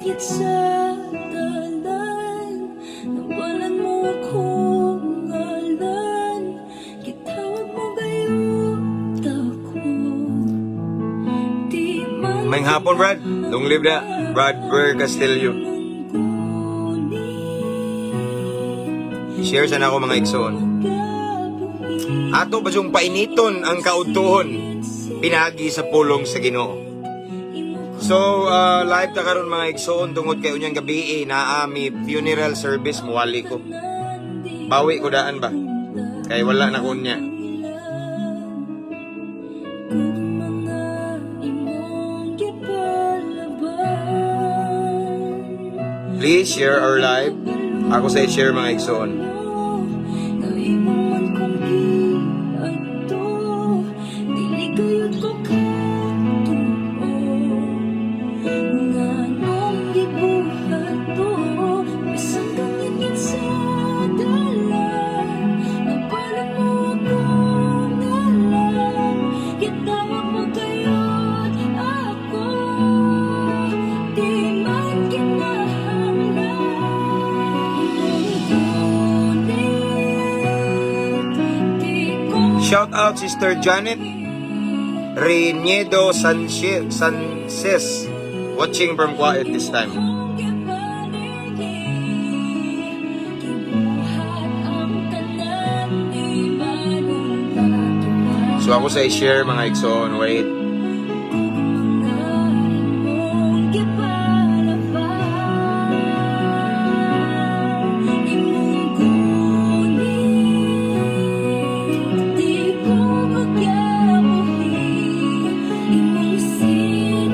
Ngitngit sa dalan, Nabalan mo akong ngalan. Gitawag mo gayud ako. Di man Maayong hapon, Brad. Long live na. Brad Ber Castillo. Ngunit Share sa nako, mga igsoon. Ato pa yung painiton ang kaudtuhon pinaagi sa pulong sa Ginoo. So, live ta karon, mga igsoon, tungod kay unyang gabi eh, naa mi funeral service, muwali ko. Bawi ko daan ba? Kay wala na kunya. Kung mga imong gipalaban. Please share our live. Ako sa i-share, mga igsoon. Nga imo man kong giadto, dili gayud ko katuo. Nganong gibuhat to? Bisan kangitngit sa dalan, Nabalan mo akong ngalan. Gitawag mo gayud ako. Di man kinahanglan. Imong gunit, di ko Shout out Sister Janet Reniedo Sanchez, Sanchez, watching from Kuwait this time. Gipanigi. Gibuhat ang tanan, di man unta. So ako sa i-share, mga igsoon, wait. Kung mga imong gipalaban, Imong gunit, di ko magyabuhi. Imong sitsit,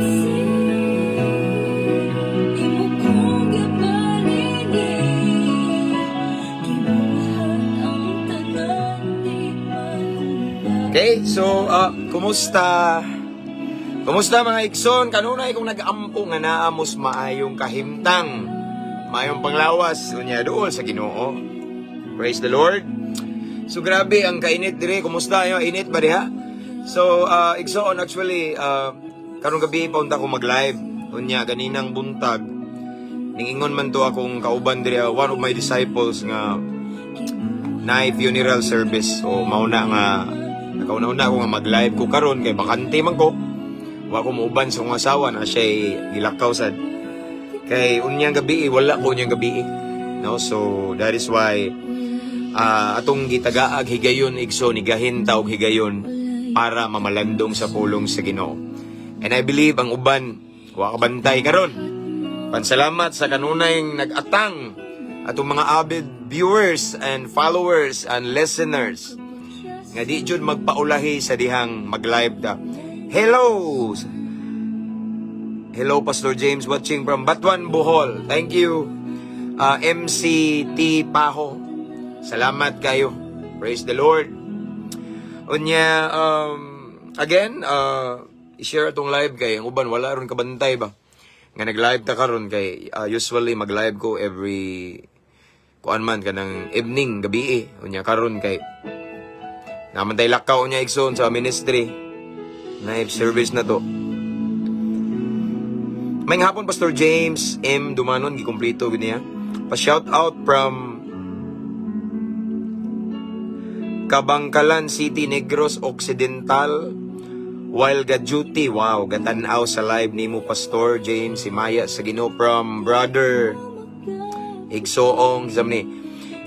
imo kong gipalingi. Gibuhat ang tanan, di man unta. Okay, so kumusta? Kumusta, mga igsoon? Kanunay kong nag-ampo nga naa mos maayong kahimtang, maayong panglawas, unya duol sa Ginoo. Praise the Lord. So grabe ang kainit dire. Kumusta ayo? Init ba diha? So igsoon, actually karong gabi pa unta ko mag-live. Unya ganinang buntag ningingon man to akong kauban dire, one of my disciples, nga naay funeral service. So mao na nga nakauna-una ko nga mag-live ko karon kay bakante man ko. Wa ko muuban sa akong asawa na siya gilakaw sad. Kay unyang gabi, wala ko unyang gabi. No? So that is why atong gitagaag higayon, igsoon, igahin ta og higayon para mamalandong sa pulong sa Ginoo. And I believe ang uban wa kabantay karon. Pansalamat sa kanunay nag-atang atong mga avid viewers and followers and listeners nga di jud magpaulahi sa dihang mag-live ta. Hello! Hello, Pastor James, watching from Batuan, Bohol. Thank you. MCT Paho. Salamat kayo. Praise the Lord. Unya, again, i-share atong live kay ang uban wala ron kabantay ba. Nga nag-live ta karon kay usually mag-live ko every kuan man kanang evening, gabi eh. Unya karon kay naman tay lakaw unya, igsoon, sa ministry. Night service na to. Maayong hapon, Pastor James M. Dumanon, gikumpleto gud niya. Pa shout out from Kabangkalan City, Negros Occidental. While ga duty, wow, gatanaw sa live nimo, Pastor James, Himaya sa Ginoo, from brother Igsoong zamni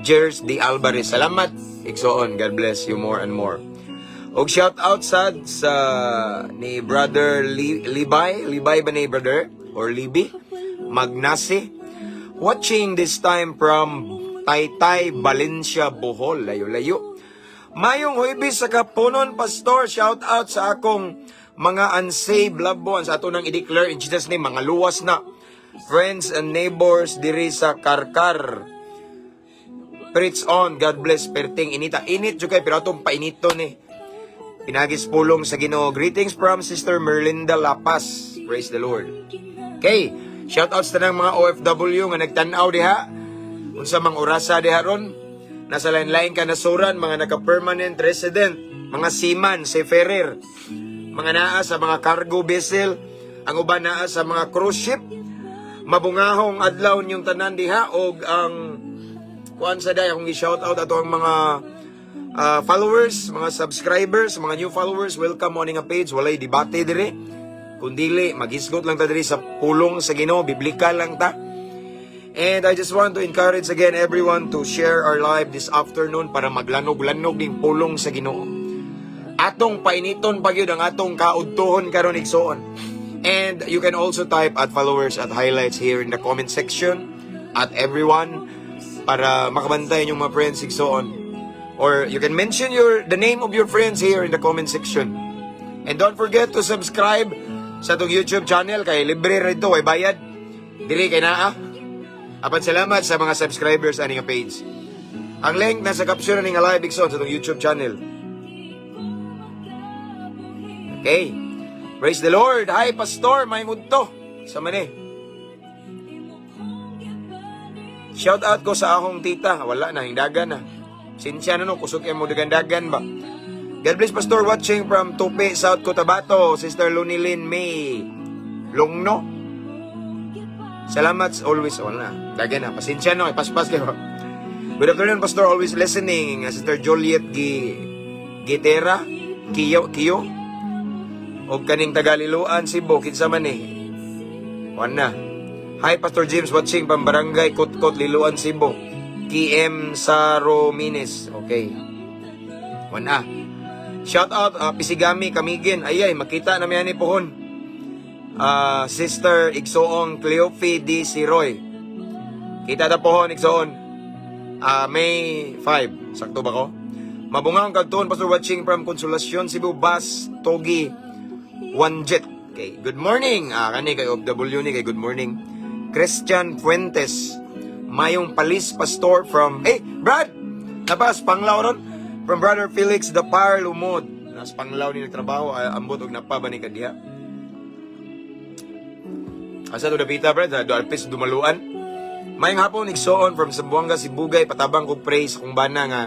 Jers D. Alvarez. Salamat, Igsoon. God bless you more and more. Og shout out sad sa ni Brother Libay, Libay ba ni brother or Libi Magnasi, watching this time from Taytay, Valencia, Bohol. Layo-layo. Mayong Huwebes sa kapunon, Pastor. Shout out sa akong mga unsaved loved ones. Ato nang i-declare in Jesus' name, mga luwas na. Friends and neighbors diri sa Karkar. Preach on, God bless, perting inita. Init jud kay pero atong painito ni. Pinaagi sa pulong sa Ginoo. Greetings from Sister Merlinda Lapas. Praise the Lord. Okay, shout out sa tanang mga OFW nga nagtan-aw diha. Unsa mang orasa diha ron. Nasa lain-lain ka nasuran, mga naka-permanent resident, mga seaman, seafarer, mga naa sa mga cargo vessel, ang uban naa sa mga cruise ship, Mabungahong adlaw ninyong tanan diha og ang kuan sa day akong i-shout out ato ang mga followers, mga subscribers, mga new followers, welcome mo ani nga page. Walay debate dire. Kundili maghisgot lang ta diri sa pulong sa Ginoo, biblical lang ta. And I just want to encourage again everyone to share our live this afternoon para maglanog-lanog ning pulong sa Ginoo. Atong painiton pa gyud ang atong kaudtuhon karon, igsoon. And you can also type @followers, @highlights here in the comment section, @everyone, para makabantay inyong mga friends, igsoon. Or you can mention your the name of your friends here in the comment section. And don't forget to subscribe sa atong YouTube channel kay libre ra ito, way bayad. Dili kay naa. Apan salamat sa mga subscribers ani nga page. Ang link nasa caption ani nga live, igsoon, sa atong YouTube channel. Okay. Praise the Lord. Hi, Pastor, may mudto. Sa mani. Shout out ko sa akong tita. Wala na, hindagan na. Sinsya na no, kusog mo dagan-dagan ba. God bless, Pastor, watching from Tupi, South Cotabato. Sister Lunilin May Longno. Salamat always. Wala na. Dagan na. Pasensya no. Paspas kayo. Good afternoon, Pastor. Always listening. Sister Juliet Gi Gitera. Kiyo. Kiyo. O kaning Tagaliluan, Cebu. Kinsa man eh. Wala na. Hi, Pastor James, watching from Barangay Kotkot, Liloan, Cebu. KM Saromines. Okay. Wala. Shout out, Pisigami, Camiguin. Ay, ay, makita na ni pohon. Sister Igsoong Cleofe D. Siroy. Kita na pohon, Igsoon. May 5. Sakto ba ko? Mabungang kagtuon, Pastor, watching from Consolacion, Cebu, Bas, Togi, Wanjet. Okay, good morning. Kani kay OFW ni kay good morning. Christian Fuentes. Mayong Palis, Pastor, from, hey, Brad! Napas, Panglao ron. From Brother Felix the Par Lumod. Nas Panglao ni nagtrabaho, ambot og napa ba ni kadiha. Asa to dapita, Brad? Sa Alpes Dumaluan. Mayong hapon, igsoon, from Zamboanga, Sibugay, patabang kog pray sa kong bana nga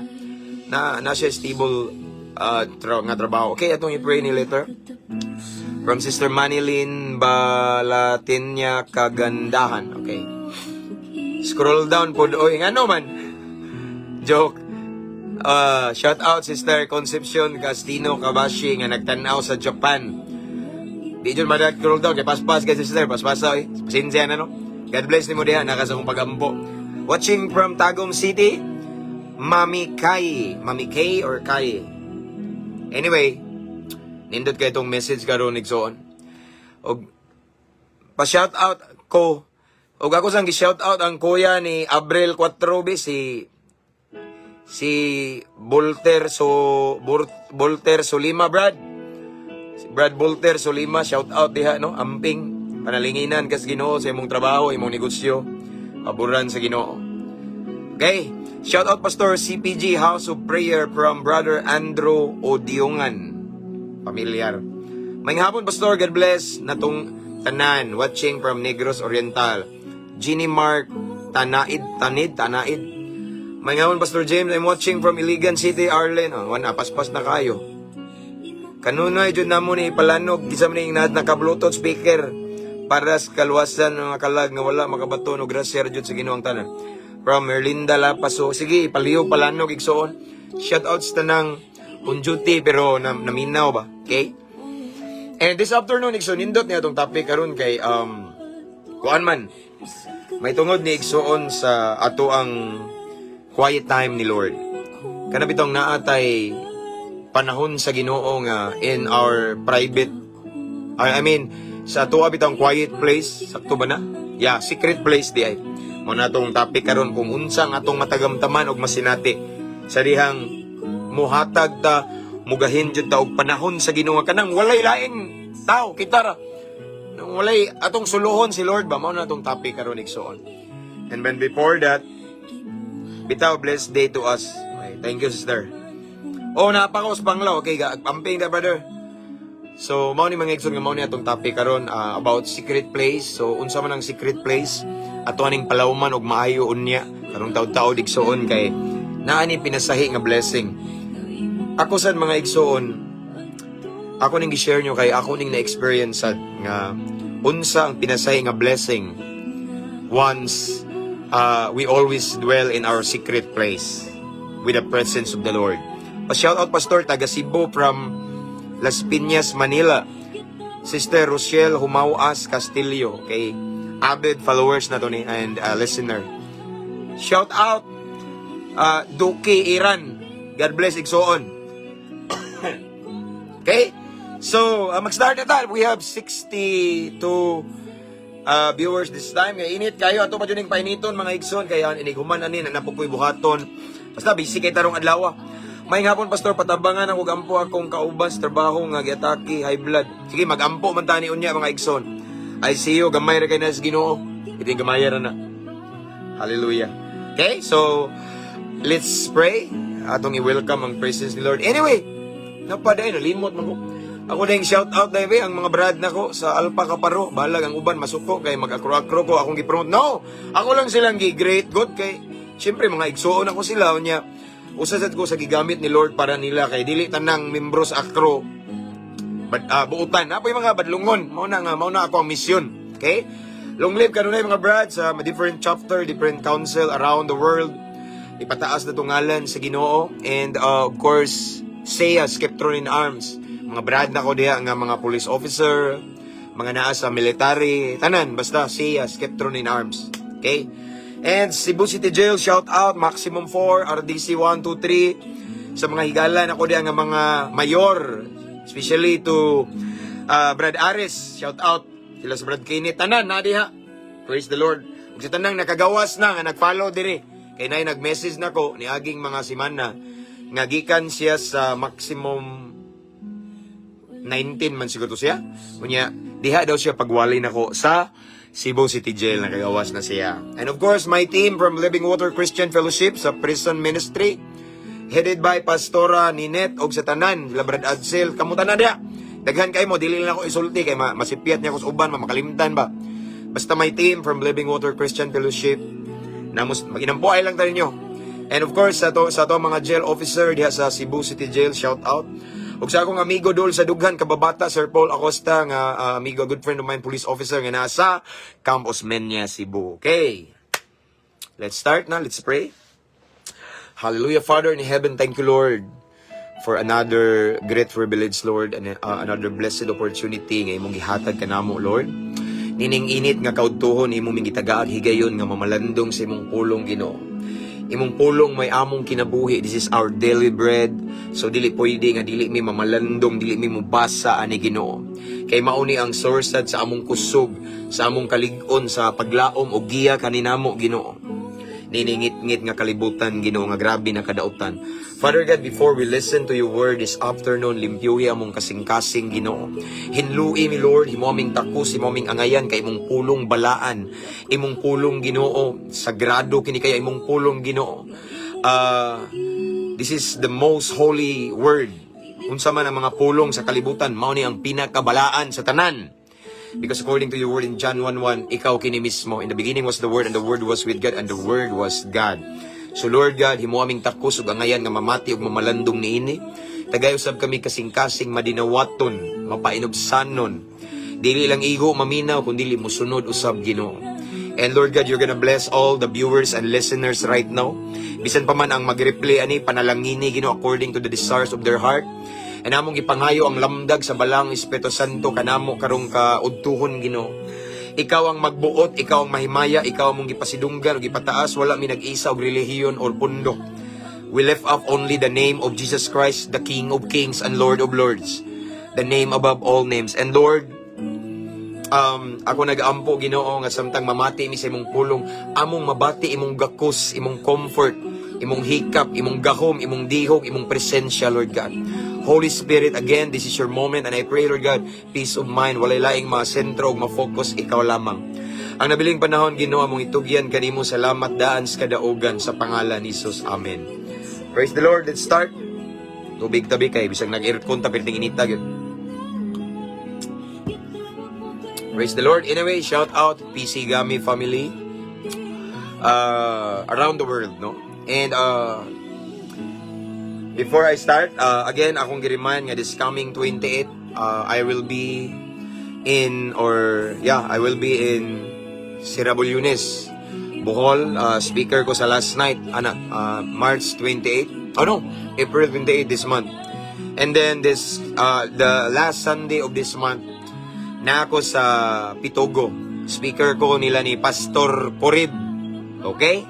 na na siya stable nga trabaho. Okay, atong i-pray ni later. From Sister Manilyn Balatinya Kagandahan. Okay. Scroll down po. Oy, ngano man? Joke. Shout out Sister Concepcion Castino Kabashi nga nagtanaw sa Japan. Di dyan madag scroll down kay paspas kay sister, paspas oy. Pasensya na no. God bless nimo diha naka sa akong pagampo. Watching from Tagum City, Mami Kai, Mami Kay or Kai. Anyway, nindot kay itong message karon, igsoon. Og pa-shout out ko og ako sang gi-shout out ang kuya ni Abril 4 bi, si si Volter so Volter Solima, Brad. Si Brad Volter Solima, shout out diha no, amping panalinginan kas Ginoo sa imong trabaho, imong negosyo, paboran sa Ginoo. Okay. Shout out, Pastor, CPG House of Prayer, from Brother Andrew Odiongan. Familiar. May hapon, Pastor, God bless natong tanan watching from Negros Oriental. Ginny Mark Tanaid Tanid Tanaid. May hapon, Pastor James, I'm watching from Iligan City, Arlen. Oh, wana paspas na kayo. Kanunay jud namo ni ipalanog gisa man ning naka Bluetooth speaker para sa kaluwasan ng mga kalag nga wala makabaton og grasya jud sa Ginoo ang tanan. From Merlinda Lapaso. Sige, ipalihog palanog, igsoon. Shout out sa tanang on duty pero naminaw ba? Okay? And this afternoon, igsoon, nindot niya atong topic karon kay kuan man. May tungod ni igsoon sa ato ang quiet time ni Lord. Kana bitong naatay panahon sa Ginoo nga in our private, I mean sa ato bitong quiet place, sakto ba na? Yeah, secret place di ay. Mo na atong topic karon kung unsa ang atong matagamtaman og masinati sa dihang muhatag ta, mugahin jud ta og panahon sa Ginoo kanang walay laing tao, kita ra. Nang walay atong suluhon si Lord ba, mao na atong topic karon, igsoon. And then before that, bitaw, blessed day to us. Okay, thank you, sister. Oh, napa ko sa Panglao. Okay, amping da, brother. So, mao ni mga igsoon nga mao ni atong topic karon, about secret place. So, unsa man ang secret place? Ato aning palawman og maayo unya karong taud-taud, igsoon, kay naa ni pinasahi nga blessing. Ako sad, mga igsoon, ako ning gi-share nyo kay ako ning na-experience sad nga unsa ang pinasahi nga blessing. Once we always dwell in our secret place with the presence of the Lord. Pa-shout out, Pastor, taga Cebu from Las Piñas, Manila. Sister Rochelle Humauas Castillo, okay? Avid followers na to ni and listener. Shout out Duki Iran. God bless, igsoon. Okay? So, mag-start na ta. We have 62 viewers this time. Kaya init kayo. Ato pa dyan yung painiton, mga igsoon. Kaya inighuman ani na napupoy buhaton. Basta busy kay tarong adlaw. Maayong hapon, Pastor, patabangan ako, gampo akong kauban sa trabaho nga giatake high blood. Sige, magampo man tani unya, mga igsoon. I see you, gamay ra kay na sa Ginoo. Ito yung gamay ra na. Hallelujah. Okay, so let's pray. Atong i-welcome ang presence ni Lord. Anyway, napaday, nalimot man ko. Ako din shout out dahil ang mga brad nako sa Alpha Kaparo. Balag ang uban masuko kay mag-akro-akro ko akong gi-promote. No, ako lang silang gi-great God kay siyempre mga igsuon ako sila unya. Usa sad ko sa gigamit ni Lord para nila kay dili tanang membro sa Akro bad, buutan na mga badlungon. Mao na nga mao na ako ang misyon. Okay? Long live kanunay, mga brad, sa different chapter, different council around the world. Ipataas na tungalan sa Ginoo and of course, SEA, Skeptron in Arms. Mga brad na ko diha nga mga police officer, mga naa sa military, tanan basta SEA, Skeptron in Arms. Okay? And Cebu City Jail, shout out Maximum 4, RDC 1 2 3, sa mga higala nako diha nga mga mayor, especially to Brad Aris, shout out sila sa Brad Kenneth, tanan na diha. Praise the Lord. Ug sa tanang nakagawas na nga nag-follow diri. Kay nay nag-message nako niaging mga semana nga gikan siya sa maximum 19 man siguro to siya. Unya, diha daw siya pagwali nako sa Cebu City Jail, nakagawas na siya. And of course, my team from Living Water Christian Fellowship sa Prison Ministry, headed by Pastora Ninette og sa tanan, sila Brad Adsel, kamo tanan diha. Daghan kay mo, dili lang ako isulti kay masipyat niya ko sa uban, makalimtan ba. Basta my team from Living Water Christian Fellowship, namos maginampuay lang tayo ninyo. And of course, sa to mga jail officer diha sa Cebu City Jail, shout out. Ug sa akong amigo dol sa dughan kababata, Sir Paul Acosta nga amigo, good friend of mine, police officer nga nasa Camp Osmeña, Cebu. Okay. Let's start na. Let's pray. Hallelujah, Father in heaven, thank you, Lord, for another great privilege, Lord, and another blessed opportunity nga imong gihatag kanamo, Lord. Nining init nga kaudtuhon, imong gitagaag higayon nga mamalandong sa imong pulong, Ginoo. Imong pulong may among kinabuhi. This is our daily bread. So dili pwede nga dili mi mamalandong, dili mi mubasa ani, Ginoo. Kay mao ni ang source sad sa among kusog, sa among kalig-on, sa paglaom o giya kaninamo, Ginoo. Niningit-ngit nga kalibutan, Ginoo, nga grabe na kadautan. Father God, before we listen to your word this afternoon, limpyuhi among kasing-kasing, Ginoo. Hinlui mi, Lord, himo aming takos, himo aming angayan kay imong pulong balaan. Imong pulong, Ginoo, sagrado kini kaya imong pulong, Ginoo. This is the most holy word. Unsa man ang mga pulong sa kalibutan, mao ni ang pinakabalaan sa tanan. Because according to your word in John 1:1, ikaw kini mismo. In the beginning was the Word, and the Word was with God, and the Word was God. So Lord God, himo aming takos ug angayan nga mamati ug mamalandong niini. Tagay usab kami kasing-kasing madinawaton, mapainubsanon. Dili lang igo maminaw, kundi musunod usab, Ginoo. And Lord God, you're gonna bless all the viewers and listeners right now. Bisan pa man ang mag-replay ani, panalangini, Ginoo, according to the desires of their heart. And among ipangayo ang lamdag sa Balaang Espiritu Santo kanamo karong kaudtuhon, Ginoo. Ikaw ang magbuot, ikaw ang mahimaya, ikaw ang mong gipasidunggan o gipataas, wala mi nag-isa og relihiyon or pundo. We lift up only the name of Jesus Christ, the King of Kings and Lord of Lords. The name above all names. And Lord, ako nag-ampo, Ginoo, nga samtang mamati mi sa imong pulong, among mabati imong gakos, imong comfort, imong hikap, imong gahom, imong dihog, imong presensya, Lord God. Holy Spirit, again, this is your moment and I pray, Lord God, peace of mind, walay laing ma-sentro ug ma-focus, ikaw lamang. Ang nabiling panahon, Ginoo, among itugyan kanimo. Salamat daan sa kadaugan sa pangalan ni Jesus. Amen. Praise the Lord. Let's start. Tubig tabi kay bisag nag-aircon ta perting inita gyud. Praise the Lord. Anyway, shout out PC Gami family around the world, no? And before I start, again, akong gi-remind nga this coming 28, I will be in or yeah, I will be in Si Rabulyones. Bohol, speaker ko sa last night, ana, March 28. Oh no, April 28 this month. And then the last Sunday of this month, na ako sa Pitogo. Speaker ko nila ni Pastor Corib. Okay?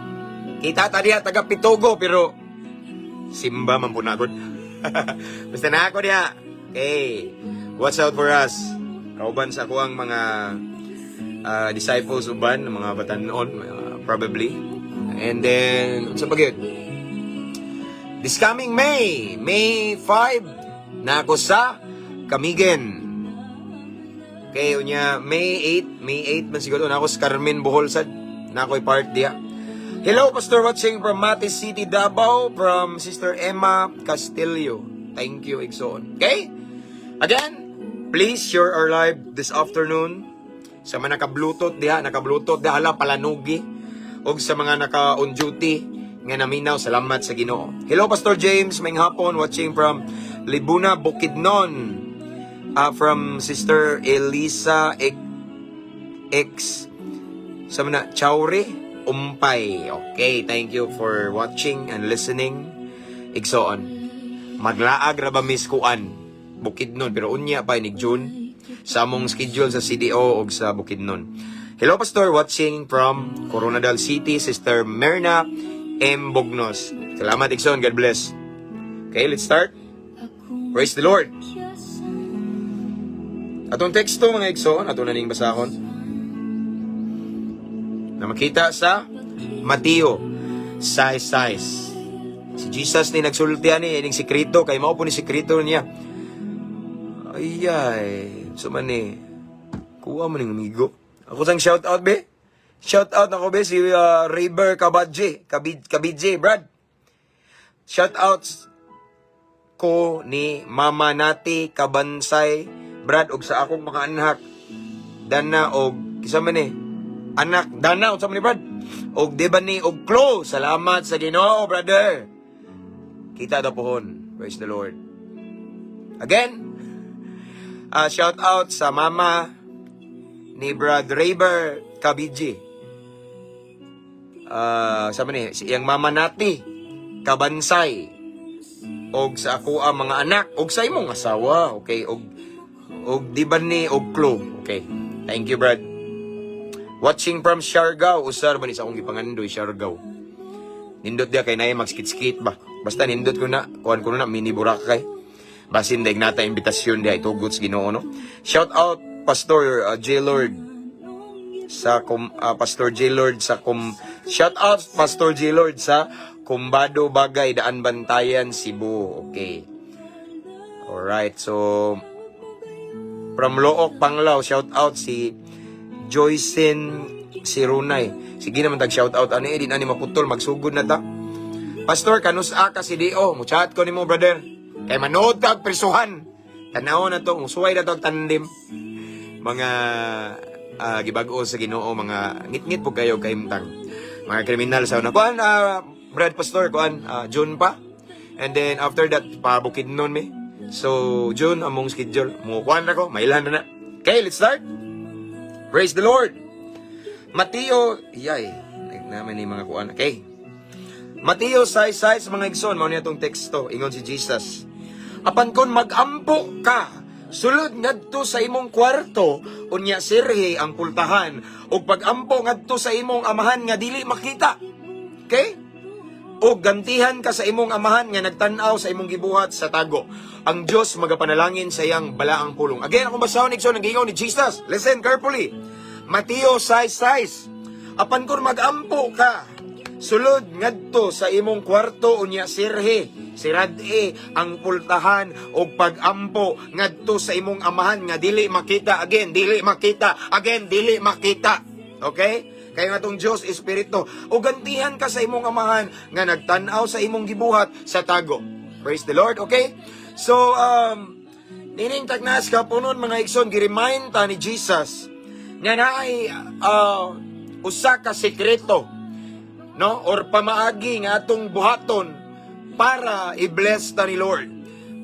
Kita ta diha taga Pitogo, pero simba man po na gud. Basta na ako diha. Okay. Watch out for us. Kauban sa ako ang mga disciples uban, mga batanon, probably. And then, unsa pa gyud? This coming May, May 5, na ako sa Camiguin. Okay, unya, May 8, May 8 man siguro, na ako sa Carmen, Bohol sad. Na ako'y part diya. Hello, Pastor, watching from Mati City, Davao, from Sister Emma Castillo. Thank you, Igsoon. Okay? Again, please share our live this afternoon. Sa mga naka-Bluetooth diha, naka-Bluetooth diha, hala, palanugi. Og sa mga naka-on duty, nga naminaw, salamat sa Ginoo. Hello, Pastor James, maayong hapon, watching from Libuna, Bukidnon. From Sister Elisa X sa mga Chauri Umpay. Okay, thank you for watching and listening. Igsoon. Maglaag ra ba miss kuan Bukidnon, pero unya pa inig June sa among schedule sa CDO og sa Bukidnon. Hello, Pastor, watching from Coronadal City, Sister Myrna M. Bognos. Salamat, Igsoon. God bless. Okay, let's start. Praise the Lord. Atong teksto, mga igsoon, ato na ning basahon. Na makita sa Mateo 6:6. Si Jesus ni nagsulti ani ining sekreto kay mao po ni sekreto niya. Ay ay, so man ni kuha mo ning amigo. Ako sang shout out, be. Shout out ako, be, si River Kabadje, Kabidje, Brad. Shout out ko ni Mama Nati Kabansay, Brad, og sa akong mga anak Dana og kisa man ni anak Dana, unsa man ni, Brad, og di ba ni og Chloe. Salamat sa Ginoo, brother. Kita daw pohon. Praise the Lord. Again, shout out sa mama ni Brad Raber Kabidji, sa man ni si iyang Mama Nati Kabansay, og sa ako ang mga anak og sa imong asawa, okay, og di ba ni og Chloe. Okay, thank you, Brad. Watching from Siargao. Usar ba ni sa akong gipangandoy Siargao? Nindot diya kay naay magskit-skit ba. Basta nindot ko na kuan ko na mini Boracay. Basin daig nata imbitasyon diha, itugot sa Ginoo, no. Shout out Pastor J Lord sa kum, Pastor J Lord sa kum Shout out Pastor J Lord sa Kumbado Bagay Daan Bantayan, Cebu. Okay. Alright, so from Looc, Panglao, shout out si Joycin Sirunay. Sige naman tag shout out ani, di na ni maputol, magsugod na ta. Pastor, kanus-a ka CDO? Muchat ko nimo, brother. Kay manood ka og prisuhan. Tanaw na to, musuway na to og tandem. Mga gibag-o sa Ginoo, mga ngit-ngit po kayo kahimtang. Mga kriminal sa una. Kuan, Brad Pastor, kuan, June pa. And then after that, pa Bukidnon mi. So, June, among schedule. Mukuan na ko, mailan na na. Okay, let's start. Praise the Lord. Mateo, yay, naman ni mga kuan. Okay. Mateo 6:6, mga igsoon, mao niya tong teksto, ingon si Jesus. "Apan kon magampo ka, sulod ngadto sa imong kwarto, unya sirhe ang pultahan, ug pagampo ngadto sa imong Amahan nga dili makita." Okay? O gantihan ka sa imong Amahan nga nagtan-aw sa imong gibuhat sa tago. Ang Dios magapanalangin sa iyang balaang pulong. Again, akong basahon, igsoon, ang giingon ni Jesus. Listen carefully. Mateo 6:6. "Apan kung magampo ka, sulod ngadto sa imong kwarto, unya sirhe, sirad-e ang pultahan, og pagampo ngadto sa imong Amahan nga dili makita." Again, dili makita. Again, dili makita. Okay? Kaya nga tong Diyos Espiritu. O gantihan ka sa imong Amahan nga nagtan-aw sa imong gibuhat sa tago. Praise the Lord. Okay? So, nining tagnas kapunon, mga igsoon, giremind ta ni Jesus nga naay usa ka sekreto, no, or pamaagi nga atong buhaton para i-bless ta ni Lord,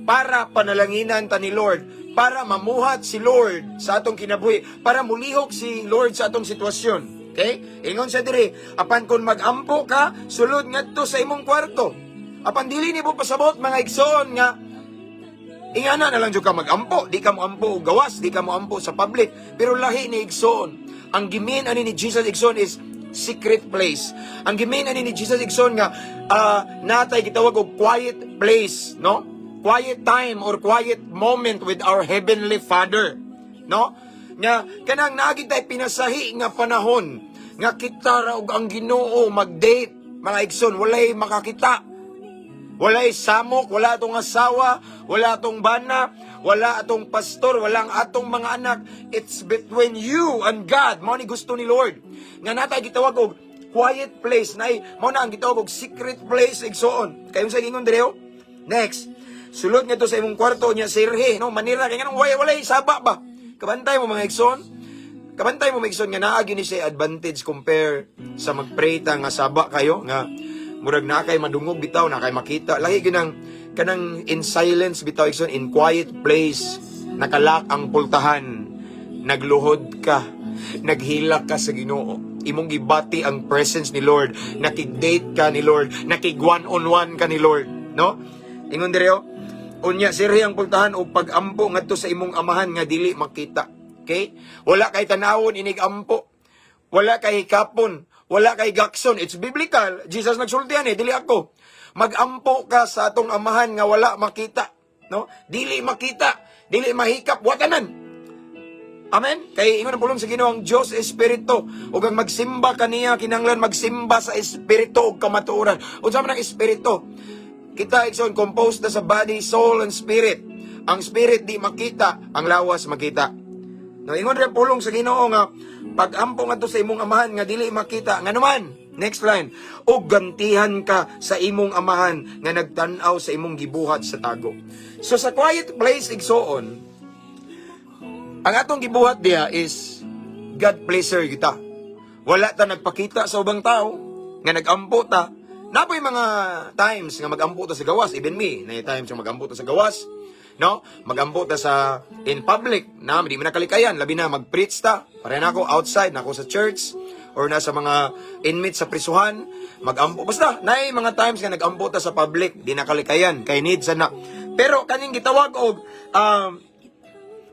para panalanginan ta ni Lord, para mamuhat si Lord sa atong kinabuhi, para mulihok si Lord sa atong sitwasyon. Okay? Ingon siya diri, apan kung magampo ka, sulod ngadto sa imong kwarto. Apan dili nimo pasabot, mga igsoon, nga ingana na lang jud ka magampo, di ka moampo og gawas, di ka moampo sa public, pero lahi ni, igsoon. Ang gi-mean ani ni Jesus, igsoon, is secret place. Ang gi-mean ani ni Jesus, igsoon, nga natay gitawag og quiet place, no? Quiet time or quiet moment with our heavenly Father, no? Nga kanang naa gyud tay pinasahi nga panahon nga kita ra ug ang Ginoo mag-date, mga igsoon, walay makakita. Walay samok, wala atong asawa, wala atong bana, wala atong pastor, walang atong mga anak. It's between you and God. Mao ni gusto ni Lord. Nga natay gitawag og quiet place, nay mao na ang gitawag og secret place, igsoon. Kayo sa gingon dire, oh? Next. Sulod ngadto sa imong kwarto niya sirhe, no? Manira kay nganong walay saba ba? Kabantay mo, mga igsoon. Kabantay mo, mga igsoon, nga naa gyud ni siya advantage compare sa magpray ta nga saba kayo, nga murag na kay madungog bitaw, na kay makita. Lahi gyud ang kanang in silence bitaw, igsoon, in quiet place, naka-lock ang pultahan, nagluhod ka, naghilak ka sa Ginoo, imong gibati ang presence ni Lord, nakig-date ka ni Lord, nakig one on one ka ni Lord, no? Ingon dire, oh, unya sirhi ang pultahan og pag-ampo ngadto sa imong Amahan nga dili makita. Okay, wala kay tanawon inig ampo, wala kay hikapon, wala kay gakson. It's biblical. Jesus nagsultihan eh, dili ako. Magampo ka sa atong Amahan nga wala makita. No? Dili makita, dili mahikap, watanan. Amen? Kay ingon ang pulong sa Ginoo, ang Dios espiritu ug ang magsimba kaniya kinahanglan magsimba sa espiritu ug kamatuoran. Unsa man ang espiritu? Kita, igsoon, composed na sa body, soul and spirit. Ang spirit di makita, ang lawas makita. No, ingon rin pulong sa Ginoo nga pag-ampo ngadto sa imong Amahan nga dili makita. Ngano man? Next line. Og gantihan ka sa imong Amahan nga nagtan-aw sa imong gibuhat sa tago. So sa quiet place, igsoon, ang atong gibuhat diha is God pleaser kita. Wala ta nagpakita sa ubang tao nga nagampo ta. Napoy mga times nga magampo ta sa gawas, even me, na times nga magampo ta sa gawas, no? Magampo ta sa in public, na di man nakalikayan, labi na mag-preach ta. Pare na ako outside, na ako sa church or nasa mga inmates sa prisuhan, magampo. Basta, naay mga times nga nagampo ta sa public, di nakalikayan, kay needs na. Pero kaning gitawag og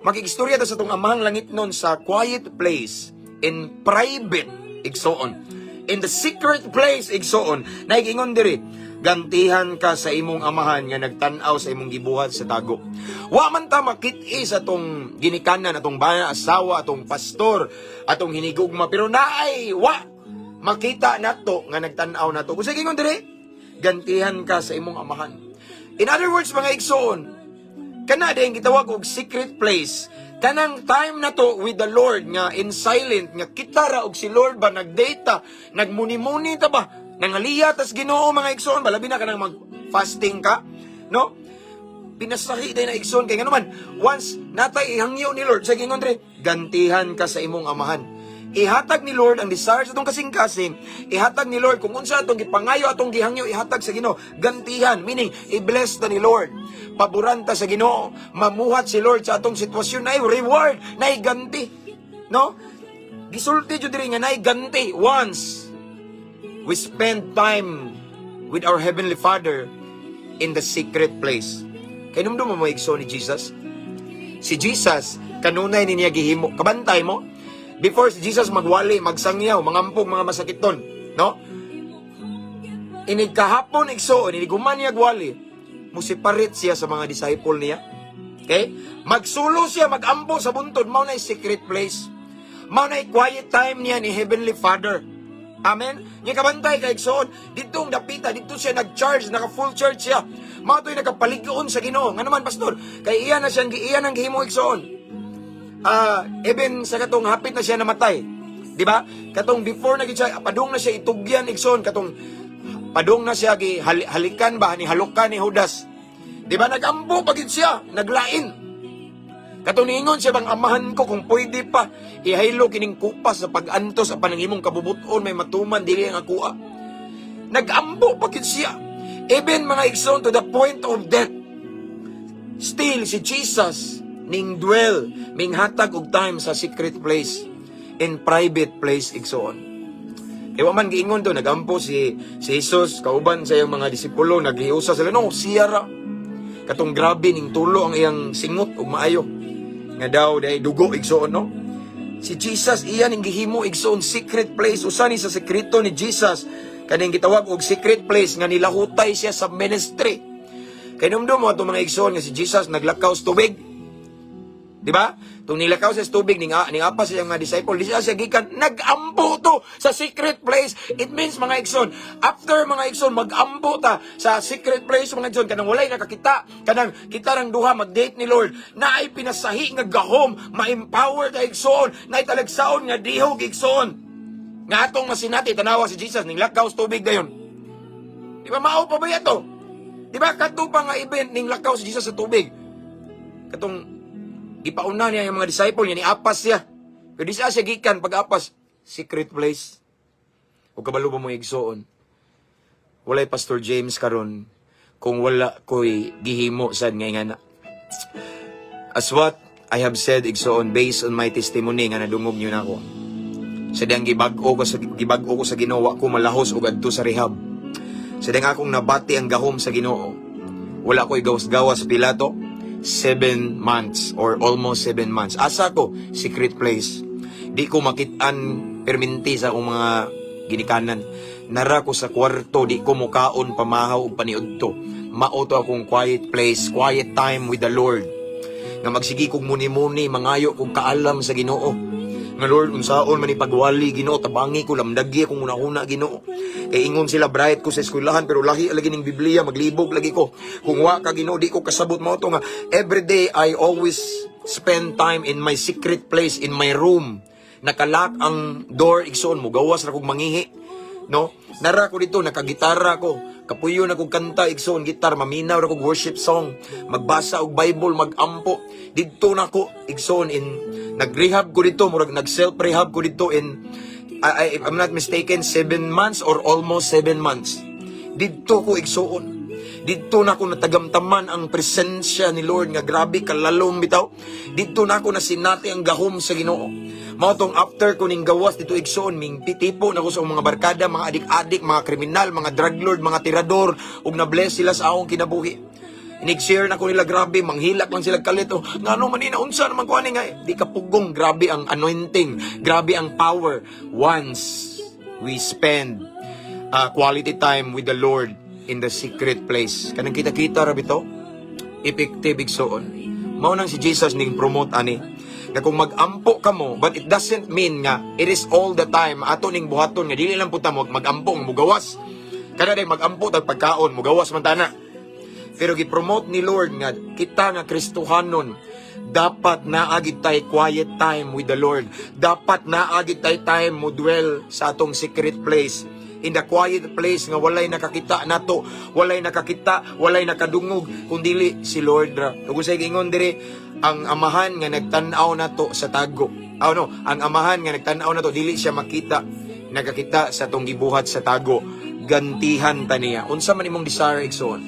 makigistorya ta sa atong Amahang langitnon sa quiet place, in private, igsoon. In the secret place, igsoon, naigingon diri, gantihan ka sa imong Amahan nga nagtan-aw sa imong gibuhat sa tago. Wa man ta makit-i sa atong ginikanan, atong bana, asawa, atong pastor, atong hinigugma, pero naay wa makita nato nga nagtan-aw nato. Kung sige, ingon diri, gantihan ka sa imong Amahan. In other words, mga igsoon, kana din gitawag og secret place, kanang time na to with the Lord nga in silent, nga kita ra og si Lord ba, nag-date ta, nagmuni-muni ta ba, nangaliya tas Ginoo, mga igsoon ba, labi na kanang mag-fasting ka, no? Pinasahi day na, igsoon, kay ngano man, once natay ihangyo ni Lord sa gingon dre, gantihan ka sa imong Amahan. Ihatag ni Lord ang desire sa atong kasing-kasing. Ihatag ni Lord kung unsa atong gipangayo, atong gihangyo, ihatag sa Ginoo. Gantihan meaning i-bless ta ni Lord, paboran ta sa Ginoo, mamuhat si Lord sa atong sitwasyon, na reward, na ganti, no? Gisulti jud diri nga naay ganti once we spend time with our heavenly Father in the secret place. Kay numdum mo, igsoon, ni Jesus. Si Jesus, kanunay ni niya gihimo. Kabantay mo, before si Jesus magwali, magsangyaw, mangampong mga masakiton, no? Inig kahapon, igsoon, inig human niya gwali, musiparit siya sa mga disciple niya. Okay? Magsulo siya, magampo sa buntod, mao na secret place. Mao na quiet time niya ni Heavenly Father. Amen? Nya kabantay ka, igsoon, dito ang dapita, dito siya nag-charge, naka full charge siya. Mao to'y nakapalig-on sa Ginoo. Nga naman, pastor, kay iya na siyang iya nang gihimo, igsoon. Even sa katong hapit na siya namatay. Di ba? Katong before na gid siya, padung na siya itugyan, igsoon, katong padung na siya gi halikan ba ni halukan ni Judas. Di ba nagampo pa gid siya, naglain. Katong niingon siya bang, "Amahan ko, kung pwede pa, ihaylo kining kupas sa pag-antos apan ang imong kabubuton may matuman, dili ang akoa." Nagampo pa gid siya. Even, mga igsoon, to the point of death. Still, si Jesus ning dwell, minghatag og time sa secret place, in private place, igsoon. Kay wa man giingon to, nagampo si Jesus kauban sa iyang mga disipulo, naghiusa sila, no, siya ra. Katong grabe ning tulo ang iyang singot ug maayo. Nga daw dahil dugo, igsoon, no? Si Jesus iya ning gihimo, igsoon, secret place. Usa ni sa sekreto ni Jesus kaning gitawag og secret place nga nilahutay siya sa ministry. Kay numdum mo ato, mga igsoon, nga si Jesus naglakaw sa tubig. Di ba? Tung nilakaw sa tubig ning apas sa iyang mga disciple, di siya gikan nagampo to sa secret place. It means, mga igsoon, after, mga igsoon, magampo ta sa secret place, mga igsoon, kanang walay nakakita, kanang kita rang duha mag-date ni Lord, naay pinasahi nga gahom, ma-empower ta, igsoon, naay talagsaon nga dihog, igsoon. Nga atong masinati, tanawa si Jesus ning lakaw sa tubig dayon. Di ba mao pa ba to? Di ba kadto pa nga event ning lakaw si Jesus sa tubig? Katong gipauna niya yung mga disciple niya, ni-apas siya. Pero di siya gikan pag-apas, secret place. O kabalo ba mo, igsoon? Walay Pastor James karon kung wala ko'y gihimo sad nga ingana. As what I have said, igsoon, based on my testimony nga nadungog niyo na ako. Sa diyang gibag-o ko sa Ginoo, ko malahos og adto sa rehab. Sa diyang akong nabati ang gahom sa Ginoo. Wala ko'y gawas-gawas sa Pilato. 7 months or almost 7 months. Asa ko, secret place. Di ko makitaan perminti sa akong mga ginikanan. Nara ko sa kwarto, di ko mukaon pamahaw og paniudto. Mao to akong quiet place, quiet time with the Lord. Nga magsigi kog muni-muni, mangayo kog kaalam sa Ginoo. Nga Lord, unsaon man ipagwali, Ginoo, tabangi ko, lamdagi akong una-una, Ginoo. Kay ingon sila bright ko sa eskwelahan, pero lahi lagi ning Biblia, maglibog lagi ko. Kung wa ka, Ginoo, di ko kasabot. Mo to nga every day I always spend time in my secret place, in my room. Naka-lock ang door, igsoon, mo gawas ra kog mangihi. No? Nara ko dito, nakagitara ko. Kapuyo na kog kanta, igsoon, gitar, maminaw ra kog worship song, magbasa og Bible, magampo. Didto na ko, igsoon, in nag-rehab ko dito, murag nag-self-rehab ko dito in if I'm not mistaken, 7 months or almost 7 months. Didto ko, igsoon. Didto na ako natagamtaman ang presensya ni Lord nga grabe kalalom bitaw. Didto na ako nasinati ang gahom sa Ginoo. Mao tong after ko ning gawas dito, igsoon, ming pitipo na ko sa akong mga barkada, mga adik-adik, mga kriminal, mga drug lord, mga tirador, ug na-bless sila sa akong kinabuhi. Inig-share na ko nila, grabe, manghilak lang sila kalit. Oh, ngano man ni, unsa naman ko ani nga, di ka pugong, grabe ang anointing, grabe ang power once we spend quality time with the Lord in the secret place. Kanang kita-kita ra bitaw, effective, igsoon. Mao nang si Jesus ning promote ani nga kung mag-ampo kamo, but it doesn't mean nga it is all the time ato ning buhaton nga dili lang po ta mag-ampo nga mugawas. Kada day mag-ampo tag pagkaon, mugawas man tana. Pero gi-promote ni Lord nga kita nga Kristohanon dapat naa gyud tay quiet time with the Lord. Dapat naa gyud tay time mo dwell sa atong secret place. In the quiet place nga walay nakakita nato, walay nakakita, walay nakadungog kundili si Lord ra. Ug unsay giingon diri, ang Amahan nga nagtan-aw nato sa tago. Oh no, ang Amahan nga nagtan-aw nato dili siya makita, nagakita sa atong gibuhat sa tago. Gantihan ta niya. Unsa man imong desire, igsoon?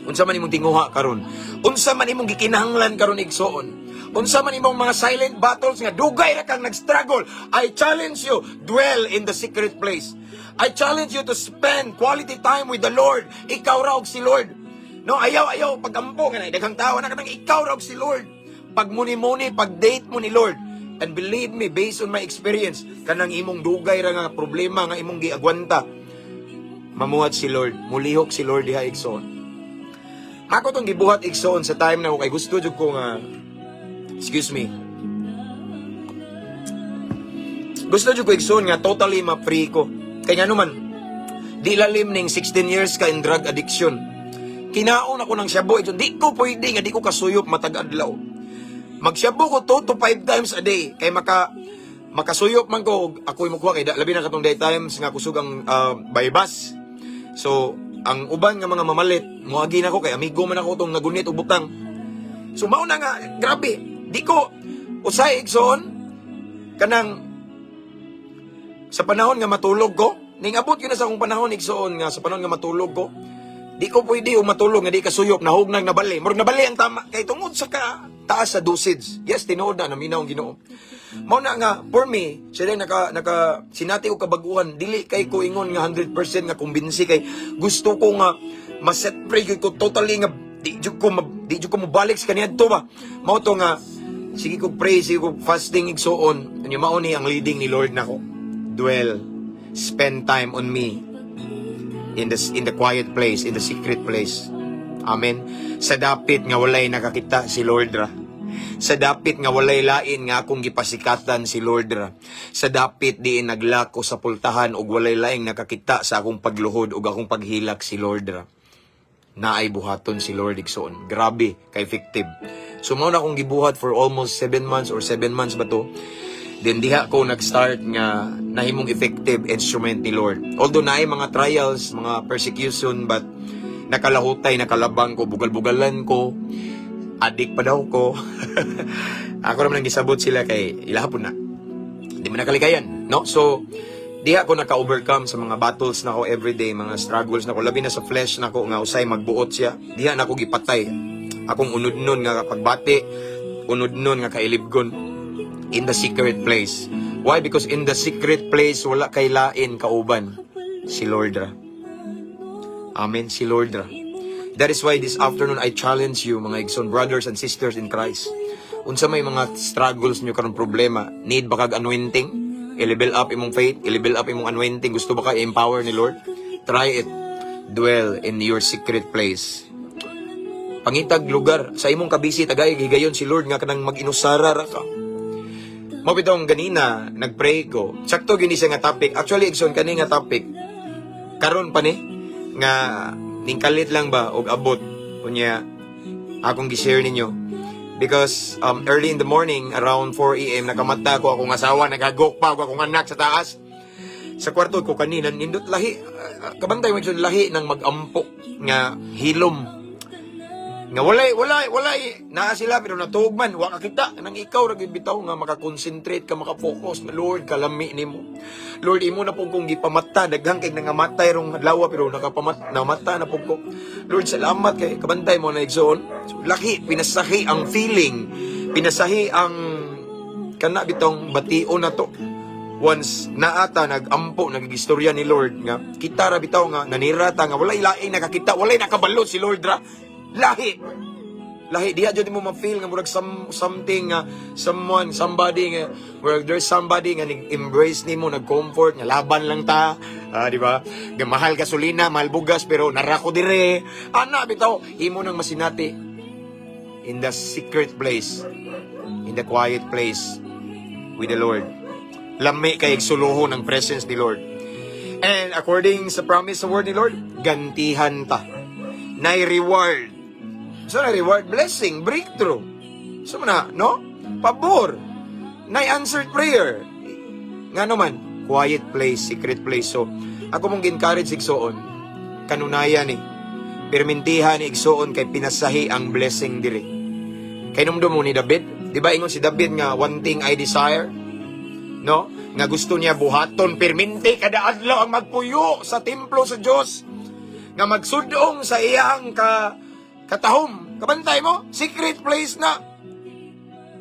Unsa man imong tinguha karon? Unsa man imong gikinahanglan karon, igsoon? Unsa man imong mga silent battles nga dugay ra kang nag-struggle? I challenge you, dwell in the secret place. I challenge you to spend quality time with the Lord. Ikaw ra og si Lord. No, ayaw ayaw pagampo nga daghang tao na, kanang ikaw ra og si Lord. Pag muni-muni, pag date mo ni Lord. And believe me, based on my experience, kanang imong dugay ra nga problema nga imong giagwanta, mamuhat si Lord, mulihok si Lord diha, igsoon. Ako tong gibuhat, igsoon, sa time na ako kay gusto jud ko nga, excuse me. Gusto jud ko, igsoon, nga totally ma-free ko. Kay nga naman, di lalim ning 16 years ka in drug addiction. Kinaon ako ng shabu, igsoon. Di ko pwede nga di ko kasuyop matag adlaw. Magshabu ko 2 to 5 times a day kay makasuyop man ko og ako'y mukuha kay labi na katong day times nga kusog ang baybas. So, ang uban nga mga mamalit, moagi na ko kay amigo man ako tong nagunit og butang. So mao na nga grabe. Di ko usay, igsoon, kanang sa panahon nga matulog ko, ning abot yun na sa akong panahon, igsoon, nga sa panahon nga matulog ko, di ko pwede o matulog nga di kasuyop, nahug nang nabali. Murag nabali ang tama kay tungod sa ka taas sa dosage. Yes, tinuod na naminaw ang Ginoo. Mao na nga for me, sila naka sinati og kabaguhan, dili kay ko ingon nga 100% nga kumbinsi kay gusto ko nga ma-set free gyud ko totally nga di jud ko mobalik sa kaniadto ba. Mao to nga sige ko pray, sige ko fasting, igsuon. Unya mao ni ang leading ni Lord nako. Dwell, spend time on me in the quiet place, in the secret place. Amen. Sa dapit nga walay nakakita, si Lord ra. Sa dapit nga walay lain nga akong gipasikatan, si Lord ra. Sa dapit diin naglako sa pultahan ug walay laing nakakita sa akong pagluhod ug akong paghilak, si Lord ra. Naay buhaton si Lord, igsoon. Grabe ka effective. So mao na akong gibuhat for almost 7 months or 7 months ba to. Then diha ko nag-start nga nahimong effective instrument ni Lord. Although naay mga trials, mga persecution, but nakalahutay, nakalabang ko, bugal-bugalan ko, adik pa daw ko. Ako naman ang gisabot sila kay ilahapon na. Di mo nakalikayan, no? So, diha ko naka-overcome sa mga battles nako everyday, mga struggles nako, labi na sa flesh nako nga usay magbuot siya. Diha nako gipatay akong unod nun nga pagbati, unod nun nga kailibgon in the secret place. Why? Because in the secret place, wala kay lain kauban. Si Lord ra. Amen, si Lord ra. That is why this afternoon I challenge you, mga igsoon, brothers and sisters in Christ. Unsa may mga struggles niyo karon, problema, need ba kag anointing? I-level up imong faith, i-level up imong anointing, gusto ba ka i-empower ni Lord? Try it. Dwell in your secret place. Pangitag lugar sa imong kabisi, tagay higayon si Lord nga kanang mag-inusara ra ka. Mao bitong ganina nagpray ko. Sakto gini siya nga topic. Actually, igsoon, kani nga topic karon pa ni nga ningkalit lang ba og abot, unya akong gi-share ninyo because early in the morning, around 4 a.m., nakamata ko, akong asawa naghagok pa ug akong anak sa taas sa kwarto ko kanina. Nindot lahi. Kabantay mo, igsoon, lahi ng magampo nga hilom nga walay naa sila pero natuog man, wa ka kita nang ikaw ra gyud bitaw nga maka-concentrate ka, maka-focus. Lord, kalami nimo. Lord, imo na pud kong gipamata, daghan kay nangamatay rong adlaw pero nakapamat namata na pud ko. Lord, salamat kay kabantay mo na, igsoon. So, laki pinasahi ang feeling, pinasahi ang kana bitong bation na to once naata nagampo, nagigistorya ni Lord nga kita ra bitaw nga nanirata nga walay laing nakakita, walay nakabalo, si Lord ra. Lahi lahi diha jud mo ma-feel nga murag something nga someone, somebody nga where there's somebody nga nag-embrace nimo, nag-comfort nga laban lang ta. Ah, di ba nga mahal gasolina, mahal bugas, pero nara ko dire, ana bitaw imo nang masinati in the secret place, in the quiet place with the Lord. Lami kay suluhon ng presence ni Lord. And according sa promise sa word ni Lord, gantihan ta, nay reward. So na reward, blessing, breakthrough. So na, no? Pabor. Nay answered prayer. Nga naman, quiet place, secret place. So, ako mong encourage, igsoon, kanunayan ni, pirmintihan ni, igsoon, kay pinasahi ang blessing diri. Kay numdum mo ni David, di ba ingon si David nga "One thing I desire," no? Nga gusto niya buhaton pirminti kada adlaw ang magpuyo sa templo sa Dios. Nga magsudong sa iyang katahom. Kabantay mo, secret place na.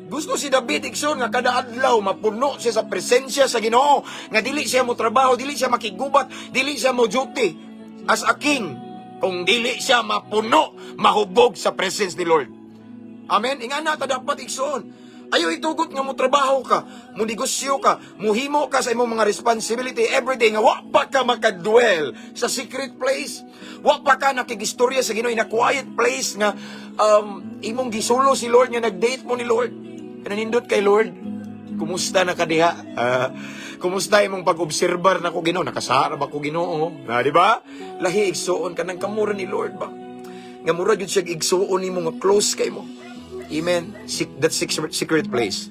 Gusto si David, igsoon, nga kada adlaw mapuno siya sa presensya sa Ginoo, nga dili siya mo trabaho, dili siya makigubat, dili siya mo duty as a king kung dili siya mapuno, mahubog sa presence ni Lord. Amen. Ingana ta dapat, igsoon. Ayo itugot nga mo trabaho ka, mo negosyo ka, muhimo ka sa imong mga responsibility everyday nga wa pa ka makadwell sa secret place. Wa pa ka nakigistorya sa Ginoo in a quiet place nga imong gisulo si Lord, nga nag-date mo ni Lord. Kananindot kay Lord. Kumusta na ka diha? Ah, kumusta imong pag-obserbar nako, Ginoo? Nakasara ba ko, Ginoo? Na, di ba? Lahi, igsuon, kanang kamura ni Lord ba? Nga mura gyud siya igsuon nimo nga close kay mo. Amen. That secret, secret place.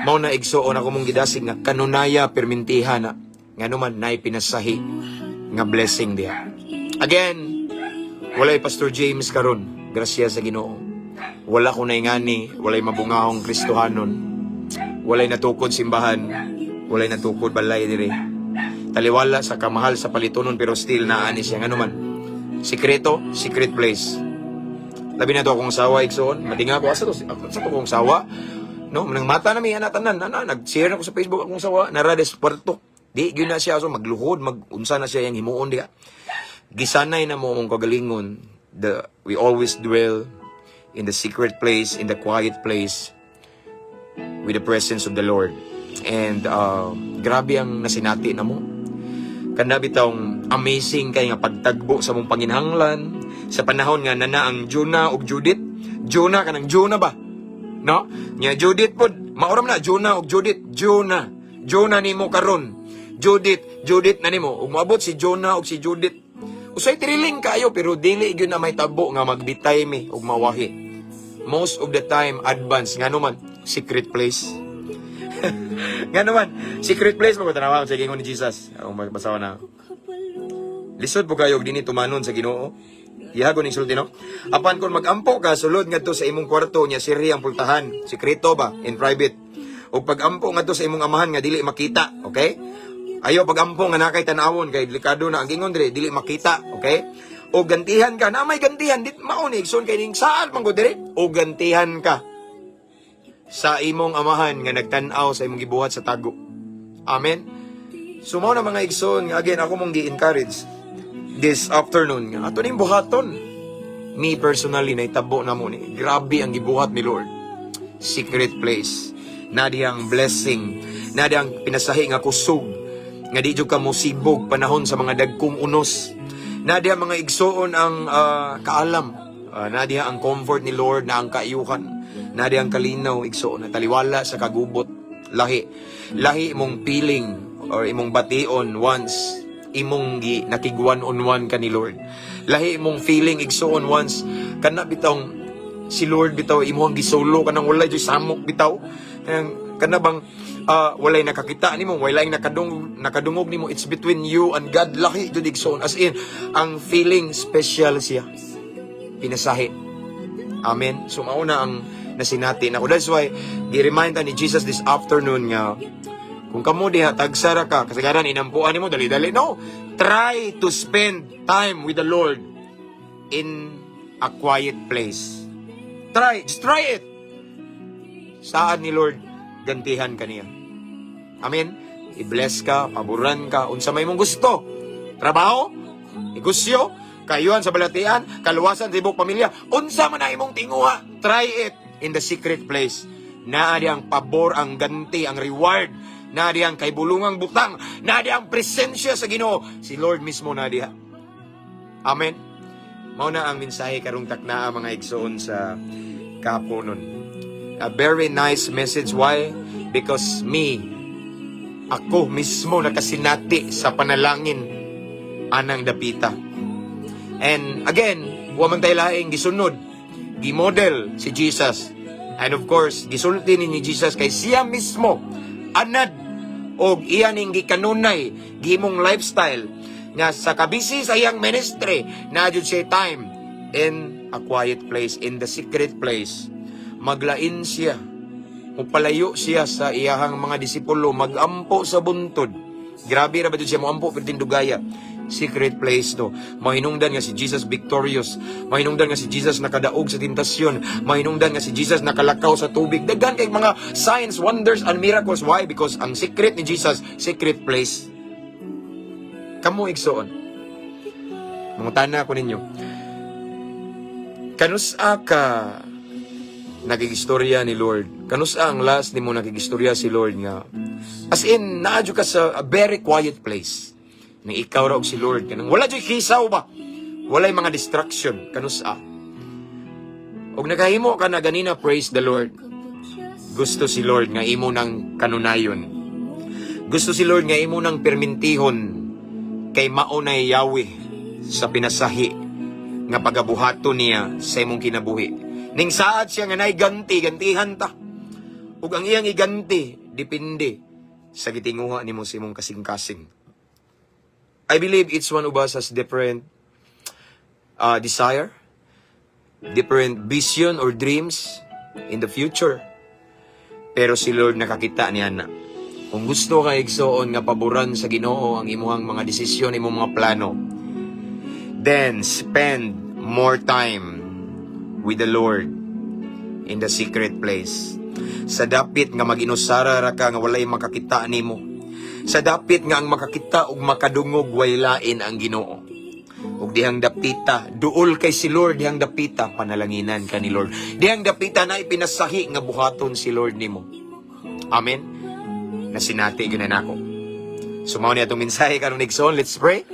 Mao na, igsuon, ako mong gidasig nga kanunaya permintiha na nga naman nay pinasahi nga blessing diha. Again, walay Pastor James karon. Grasya sa Ginoo. Wala ko naingani, walay mabungahong Kristohanon. Walay natukod simbahan, walay natukod balay dire. Taliwala sa kamahal sa palitonon, pero still naani siya ngano man. Sikreto, secret place. Labi na to akong sawa, igsoon. Madinga ko asa to, sa to akong sawa. No, nang mata na mi ana tanan, ana nag-share na ko sa Facebook akong sawa, narades kwarto. Di gyud na siya, so magluhod, mag-unsa na siya yang himuon diha. Gisanay na mo among kagalingon. We always dwell in the secret place, in the quiet place with the presence of the Lord. And grabe ang nasinati na mo. Kana bitawng amazing kay nga pagtagbo sa mong panginhanglan sa panahon nga nana ang Jonah ug Judith. Jonah, kanang Jonah ba? No? Nya Judith pod, maoram na Jonah ug Judith. Jonah. Jonah nimo karon. Judith, Judith na nimo. Ug moabot si Jonah ug si Judith. Usay thrilling kayo, pero dili gyud na may tabo nga magbitay mi ug mawahi. Most of the time advance, ngano man secret place. Ngano man secret place mo ko tanawa sa gingon ni Jesus. Ako magbasawa na. Lisod po kayo og dinhi tumanon sa Ginoo. Ihago ning sulti, no. Apan kung magampo ka, sulod ngadto sa imong kwarto nya sirri ang pultahan, sekreto ba, in private. Ug pagampo ngadto sa imong amahan nga dili makita, okay? Ayo pagampo nga nakay tan-awon kay delikado na ang gingon dire, dili makita, okay? O gantihan ka, na may gantihan dit mao ni, igsoon, kay ning saan man gud dire, o gantihan ka sa imong amahan nga nagtan-aw sa imong gibuhat sa tago. Amen. So mao na, mga igsoon, nga again ako mong gi-encourage this afternoon nga ato ning buhaton. Me personally, naitabo na mo ni. Grabe ang gibuhat ni Lord. Secret place. Na diyang blessing, na diyang pinasahi nga kusog nga di jud ka mosibog panahon sa mga dagkong unos. Na diha, mga igsoon, ang kaalam. Na diha ang comfort ni Lord, na ang kaayuhan. Na diha ang kalinaw, igsoon, na taliwala sa kagubot. Lahi. Lahi imong feeling or imong bation once imong gi nakig one on one ka ni Lord. Lahi imong feeling, igsoon, once kana bitawng si Lord bitaw imong gisolo kanang walay joy samok bitaw. Kanang kana bang walay nakakita nimo, walay nakadungog nimo, it's between you and God. Lahi jud, igsoon, as in ang feeling, special siya. Pinasahi. Amen. So mauna ang nasinati nako. That's why gi-remind ta ni Jesus this afternoon nga kung kamo diha tagsara ka, kasagaran inampuan nimo dali-dali. No. Try to spend time with the Lord in a quiet place. Try, just try it. Saad ni Lord, gantihan ka niya. Amen. I-bless ka, paboran ka, unsa may mong gusto. Trabaho, negosyo, kaayuhan sa balatian, kaluwasan sa imong pamilya, unsa man ang imong tinguha, try it in the secret place. Naa ang pabor, ang ganti, ang reward, naa ang kaibulungang butang, naa ang presensya sa Ginoo. Si Lord mismo naa diha. Amen. Mao na ang mensahe karong taknaa, mga igsoon, sa kaponon. A very nice message. Why? Because me, ako mismo nakasinati sa panalangin anang dapita. And again, wa man tay laing gisunod, gimodel si Jesus. And of course, gisulti ni Jesus kay siya mismo anad og iya ning gikanunay, gihimong lifestyle nga sa kabisi sa iyang ministry na jud siya time in a quiet place, in the secret place. Maglain siya, mupalayo siya sa iyahang mga disipulo, magampo sa buntod. Grabe ra ba jud siya moampo perting dugaya. Secret place to. Mahinungdan nga si Jesus victorious. Mahinungdan nga si Jesus nakadaog sa tentasyon. Mahinungdan nga si Jesus nakalakaw sa tubig. Daghan kay mga signs, wonders, and miracles. Why? Because ang secret ni Jesus, secret place. Kamo, igsoon. Mangutana ko ninyo. Kanusa ka nakigistorya ni Lord? Kanusa ang last nimo nakigistorya si Lord nga as in naa jud ka sa a very quiet place? Nang ikaw ra og si Lord, kanang wala jud hisaw ba? Walay mga distraction, kanusa? Og nakahimo ka na ganina, praise the Lord. Gusto si Lord nga imo nang kanunayon. Gusto si Lord nga imo nang permintihon kay mao na Yahweh sa pinasahi nga pagabuhaton niya sa imong kinabuhi. Ning saad siya nga nay ganti, gantihan ta. Ug ang iyang iganti depende sa gitinguha nimo sa imong kasing-kasing. I believe each one of us has different desire, different vision or dreams in the future. Pero si Lord nakakita niya na. Kung gusto ka, igsoon, nga paboran sa Ginoo ang imuhang mga desisyon, imong mga plano, then spend more time with the Lord in the secret place. Sa dapit nga maginusara ra ka nga walay makakita nimo. Sa dapit nga ang makakita ug makadungog way lain ang Ginoo. Ug dihang dapita, duol kay si Lord dihang dapita, panalanginan ka ni Lord. Dihang dapita na ipinasahi nga buhaton si Lord nimo. Amen. Nasinati gyud na nako. So mao ni atong mensahe karon, igsoon. Let's pray.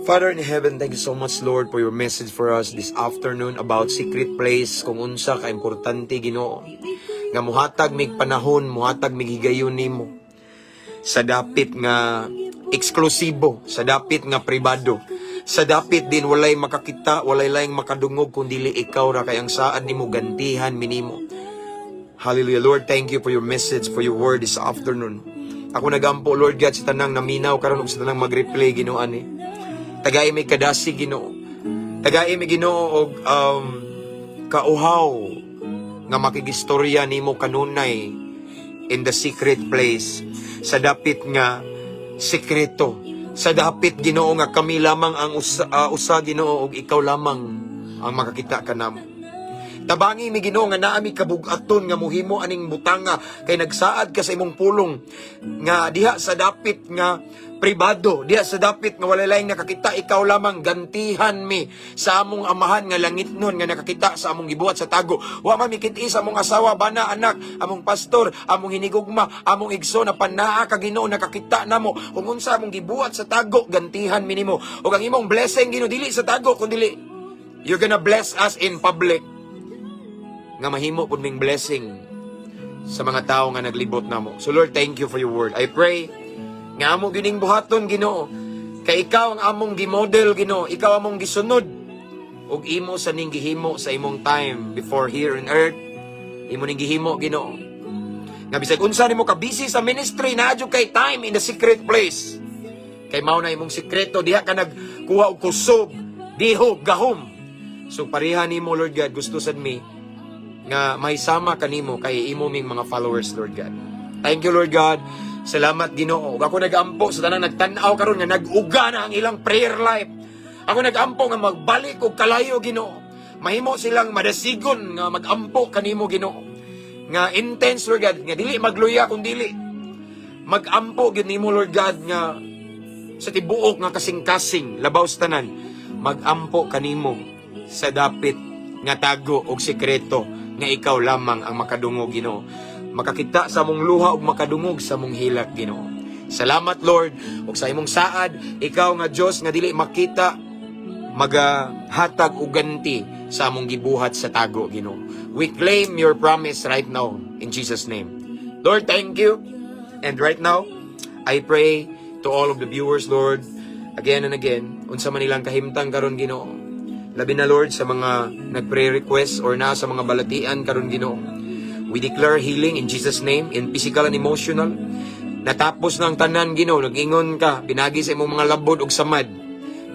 Father in heaven, thank you so much, Lord, for your message for us this afternoon about secret place, kung unsa ka importante, Ginoo, nga muhatag mig panahon, muhatag mig higayon nimo sa dapit nga eksklusibo, sa dapit nga pribado, sa dapit din walay makakita, walay laing makadungog kung dili ikaw ra, kay ang saad nimo gantihan mi nimo. Hallelujah. Lord, thank you for your message, for your word this afternoon. Ako nagampo, Lord God, sa tanang naminaw karon ug sa tanang mag-replay, Ginoo, ani. Tagai mi kadasig, Ginoo. Tagai mi, Ginoo, og kauhaw nga makigistorya nimo kanunay in the secret place, sa dapit nga sekreto, sa dapit, Ginoo, nga kami lamang ang usa, Ginoo, ug ikaw lamang ang makakita kanamo. Tabangi mi, Ginoo, nga naa mi kabug-aton nga muhimo aning butanga kay nagsaad ka sa imong pulong nga diha sa dapit nga pribado, diha sa dapit nga wala laing nakakita, ikaw lamang, gantihan mi sa among Amahan nga langitnon nga nakakita sa among gibuhat sa tago. Wa man mi kit-i sa among asawa, bana, anak, among pastor, among hinigugma, among igsoon, apan naa ka, Ginoo, nakakita namo kung unsa among gibuhat sa tago. Gantihan mi nimo. Ug ang imong blessing, Ginoo, dili sa tago kundi you're gonna bless us in public nga mahimo pud ming blessing sa mga tao nga naglibot namo. So Lord, thank you for your word. I pray nga amo gining buhaton, Ginoo. Kay ikaw ang among gimodel, Ginoo, ikaw among gisunod ug imo sa ning gihimo sa imong time before here on earth. Imo ning gihimo, Ginoo. Nga bisag unsa nimo ka busy sa ministry, naa jud kay time in the secret place. Kay mao na imong sikreto, diha ka nagkuha og kusog, dihog, gahom. So pareha nimo, Lord God, gusto sad mi nga may sama kanimo kay imo ming mga followers, Lord God. Thank you, Lord God. Salamat, Ginoo. Ug ako nagampo sa tanang nagtan-aw karon nga nag-uga na ang ilang prayer life. Ako nagampo nga magbalik og kalayo, Ginoo. Mahimo silang madasigon nga magampo kanimo, Ginoo. Nga intense, Lord God, nga dili magluya kung dili magampo gyud nimo, Lord God, nga sa tibuok nga kasing-kasing, labaw sa tanan magampo kanimo sa dapit nga tago og sekreto nga ikaw lamang ang makadungog, Ginoo, makakita sa among luha ug makadungog sa among hilak, Ginoo. Salamat, Lord, ug sa imong saad, ikaw nga Dios nga dili makita, magahatag og ganti sa among gibuhat sa tago, Ginoo. We claim your promise right now in Jesus' name. Lord, thank you. And right now, I pray to all of the viewers, Lord, again and again, unsa man ilang kahimtang karon, Ginoo. Labi na, Lord, sa mga nagpray request or na sa mga balatian karon, Ginoo. We declare healing in Jesus' name, in physical and emotional. Natapos na ang tanan, Ginoo, nag-ingon ka, pinagi sa imong mga labod ug samad,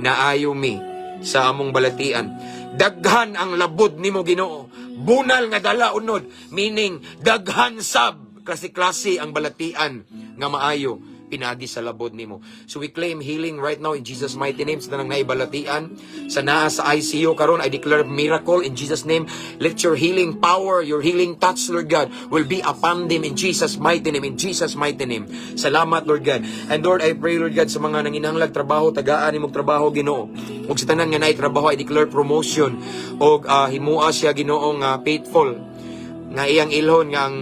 naayo mi sa among balatian. Daghan ang labod nimo, Ginoo. Bunal nga dala unod, meaning daghan sab klase-klase ang balatian nga maayo pinagi sa labod nimo. So we claim healing right now in Jesus' mighty name sa tanang naibalatian. Sa naa sa ICU karon, I declare miracle in Jesus' name. Let your healing power, your healing touch, Lord God, will be upon them in Jesus' mighty name, in Jesus' mighty name. Salamat, Lord God. And Lord, I pray, Lord God, sa mga nanginahanglag trabaho, tagaan nimong trabaho, Ginoo. Ug sa tanan nga naay trabaho, I declare promotion og himua siya, Ginoo, nga faithful nga iyang ilhon nga ang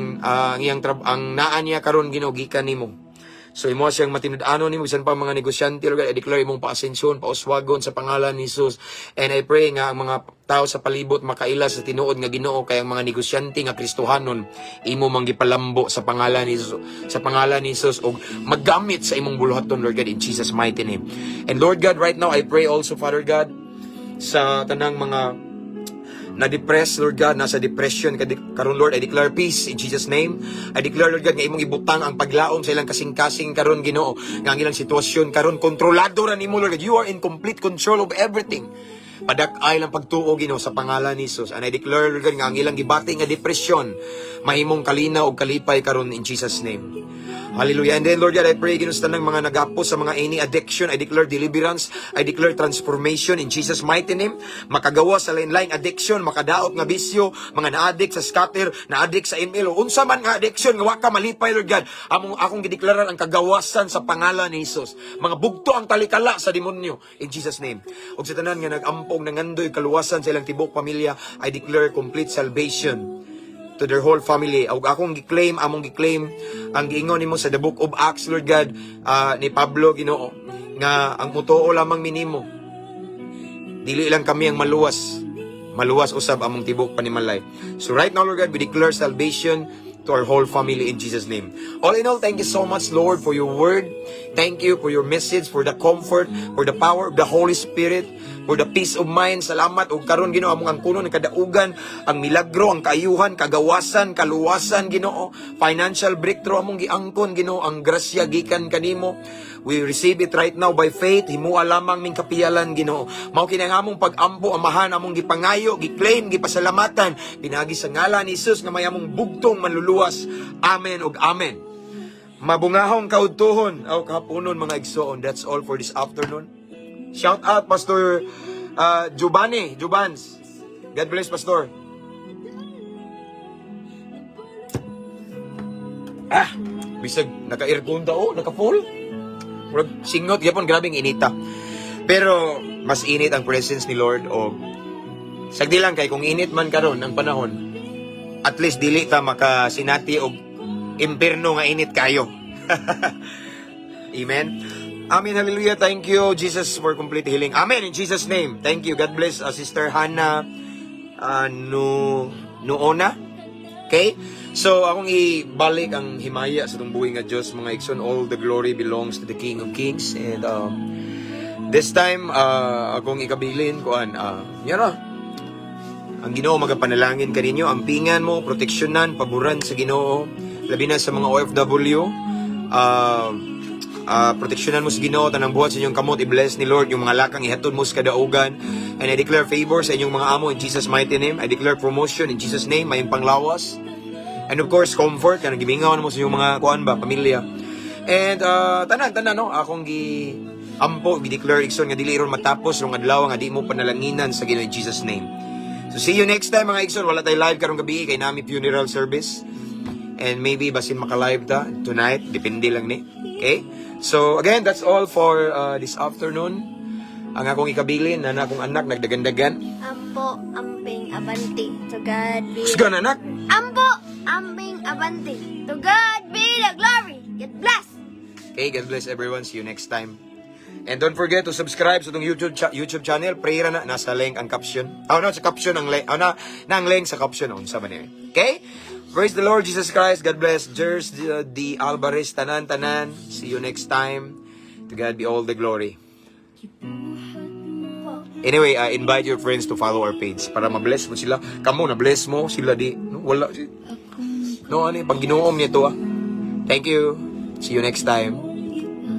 iyang ang naa niya karon, Ginoo, gikan nimo. So imo siyang matinud-anon nimo. Bisan pa mga negosyante, Lord God, I declare imong paasensyon, pauswagon sa pangalan ni Jesus. And I pray nga ang mga tao sa palibot makaila sa tinuod nga Ginoo kay ang mga negosyante nga Kristohanon imo mang gipalambo sa pangalan ni Jesus, sa pangalan ni Jesus, og maggamit sa imong buluhaton, Lord God, in Jesus' mighty name. And Lord God, right now I pray also, Father God, sa tanang mga na-depress, Lord God, nasa depression karon, Lord, I declare peace in Jesus' name. I declare, Lord God, nga imong ibutang ang paglaom sa ilang kasing-kasing karon, Ginoo, nga ang ilang sitwasyon karon kontrolado ra nimo, Lord God. You are in complete control of everything. Padak-ay lang pagtuo, Ginoo, sa pangalan ni Jesus. And I declare, Lord God, nga ang ilang gibati nga depression mahimong kalinaw og kalipay karon in Jesus' name. Hallelujah. And then, Lord God, I pray, Ginoo, sa tanang mga nagapos sa mga any addiction, I declare deliverance, I declare transformation in Jesus' mighty name. Makagawa sa lain-laing addiction, makadaot nga bisyo, mga na-addict sa scatter, na-addict sa ML, o unsa man nga addiction, nga wa ka malipay, Lord God. Among akong gideklarar ang kagawasan sa pangalan ni Jesus. Mga bugto ang talikala sa demonyo in Jesus' name. Ug sa tanan nga nag-ampong nangandoy kaluwasan sa ilang tibuok pamilya, I declare complete salvation to their whole family. Ug akong gi-claim, among gi-claim ang giingon nimo sa the Book of Acts, Lord God, ni Pablo, Ginoo, nga ang mutuo lamang minimo. Dili lang kami ang maluwas. Maluwas usab among tibok panimalay. So right now, Lord God, we declare salvation to our whole family in Jesus' name. All in all, thank you so much, Lord, for your word. Thank you for your message, for the comfort, for the power of the Holy Spirit, for the peace of mind. Salamat ug karon, Ginoo, among angkunon ang kadaugan, ang milagro, ang kaayuhan, kagawasan, kaluwasan, Ginoo, financial breakthrough among giangkon, Ginoo, ang grasya gikan kanimo. We receive it right now by faith. Himua lamang ming kapiyalan, Ginoo. Mao kini ang among pag-ampo, Amahan, among gipangayo, gi-claim, gipasalamatan pinaagi sa ngalan ni Jesus nga may among bugtong manluluwas. Amen ug amen. Mabungahong kaudtuhon o kahaponon, mga igsoon. That's all for this afternoon. Shout out, Pastor Giovanni, Jubans. God bless, Pastor. Ah, bisag naka-aircon ta oh, naka-full. Murag singot gyapon, grabing inita. Pero mas init ang presence ni Lord o sagdi lang kay kung init man karon ang panahon, at least dili ta makasinati og impierno nga init kayo. Amen. Amen. Hallelujah. Thank you, Jesus, for complete healing. Amen. In Jesus' name. Thank you. God bless Sister Hannah no Noona. Okay? So, akong ibalik ang himaya sa atong buhi nga Diyos, mga igsoon. All the glory belongs to the King of Kings. And this time, akong ikabilin, kuan, yan na. Ang Ginoo magapanalangin kaninyo, ampingan mo, proteksyonan, paboran sa Ginoo, labi na sa mga OFW. Proteksyonan mo sa Ginoo, tanang buhat sa inyong kamot, i-bless ni Lord yung mga lakang ihatod mo sa kadaugan. And I declare favor sa inyong mga amo in Jesus' mighty name. I declare promotion in Jesus' name, mayong panglawas. And of course, comfort, kanang gimingaw mo sa inyong mga kuan ba, pamilya. And tanan tanan no, akong gi ampo, gi-declare, igsoon, nga dili ron matapos rong adlaw nga di mo panalanginan sa Ginoo in Jesus' name. So see you next time, mga igsoon. Wala tayo live karong gabi kay nami funeral service. And maybe basin maka-live ta tonight, depende lang ni. Okay? So again, that's all for this afternoon. Ang akong ikabilin na akong anak nagdagandagan. Ampo, amping, abante. To God be Husgan, anak. Ampo, amping, abante. To God be the glory. God bless. Okay, God bless everyone. See you next time. And don't forget to subscribe sa itong YouTube channel. Pray na nasa link ang caption. Oh, no, sa caption ang link. Oh, na ang link sa caption. Unsa man ni. Okay? Praise the Lord Jesus Christ. God bless. Jers D. Alvarez, tanan tanan. See you next time. To God be all the glory. Anyway, invite your friends to follow our page para ma-bless mo sila. Kamo na bless mo sila di. No, wala. No, ano, pag Ginoom niya to ah. Thank you. See you next time.